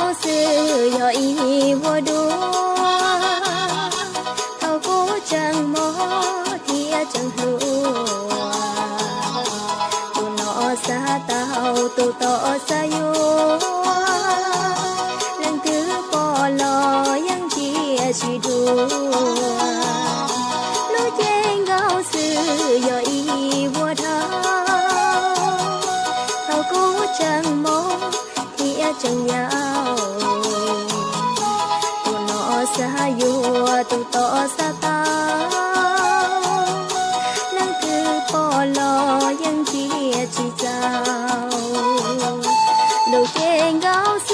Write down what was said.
Xwb yog ib vuag duab, thaum kuv tseem mob thiab tseem hluas. Tus no xav tau, tus tod xav yuav, leej twg pom los yeej ntsia tsis dua. Lub cev nkaus xwb yog ib vuag dhau, thaum kuv tseem mob thiab tseem yau. Tus no xav yuav, tus tod xav tau, leej twg pom los yeej ntsia tsis txaus. Lub cev nkaus